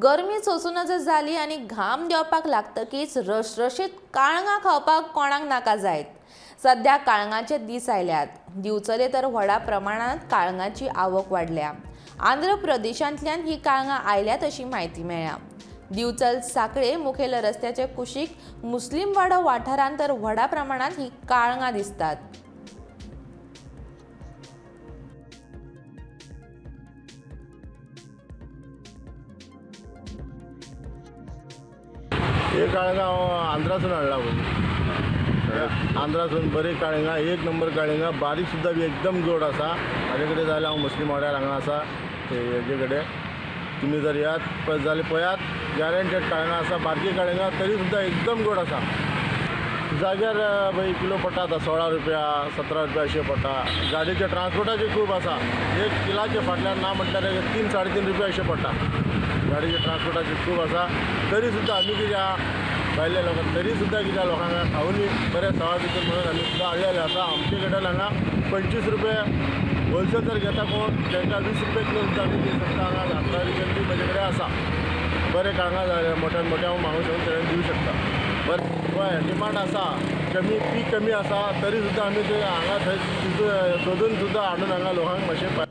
गरमी सोसूं नजो जाली आनी घाम देंवपाक लागतकीच रसरशीत काळंगां खावपाक कोणाक नाका जायत. सद्या काळंगाचे दीस आयल्यात. दिवचले तर व्हडा प्रमाणांत काळंगाची आवक वाडल्या. आंध्र प्रदेशांतल्यान ही काळंगां आयल्यात अशी म्हायती मेळ्ळ्या. दिवचल सांखळे मुखेल रस्त्याचे कुशीक मुस्लीमवाडो वाठारांत तर व्हडा प्रमाणांत ही काळंगां दिसतात. हे काळंगां हांव आंध्रासून हाडला पळय. आंध्रासून बरी काळंगां, एक नंबर काळंगां, बारीक सुद्दां बी एकदम गोड आसा. म्हाजे कडेन जाल्यार हांव मुस्लीम वाड्यार हांगा आसा. हेजे कडेन तुमी जर येयात पळयत जाल्यार पळयात, गॅरंटेड काळंगां आसा. बारकी काळंगां तरी सुद्दां एकदम गोड आसा. जाग्यार पळय किलो पडटा आतां 16 रुपया, 17 रुपया अशें पडटा. गाडयेचे ट्रान्सपोर्टाचे खूब आसा. एक किलाचे फाटल्यान ना म्हटल्यार 3 3.5 रुपया अशें पडटा. गाडयेचे ट्रान्सपोर्टाचे खूब आसा. तरी सुद्दां आमी कितें आहा, भायल्या लोकांक तरी सुद्दां कित्याक लोकांक खावनी बरें सवा भितर म्हणून आमी सुद्दां हाडलेले आसा. आमचे कडेन हांगा 25 रुपया होलसेल जर घेता कोण तांकां 20 रुपया किलो सुद्दां आमी दिवंक शकता. हांगा आंध्रा रिजन बी म्हजे कडेन आसा. बरें काळंगां जाय मोठ्यान मोठ्या हांव मागूंक शकता, तेणें दिवं शकता. बरें हय डिमांड आसा. कमी पीक कमी आसा तरी सुद्दां आमी ते हांगा थंय सोदून सुद्दां हाडून हांगा लोकांक मातशें.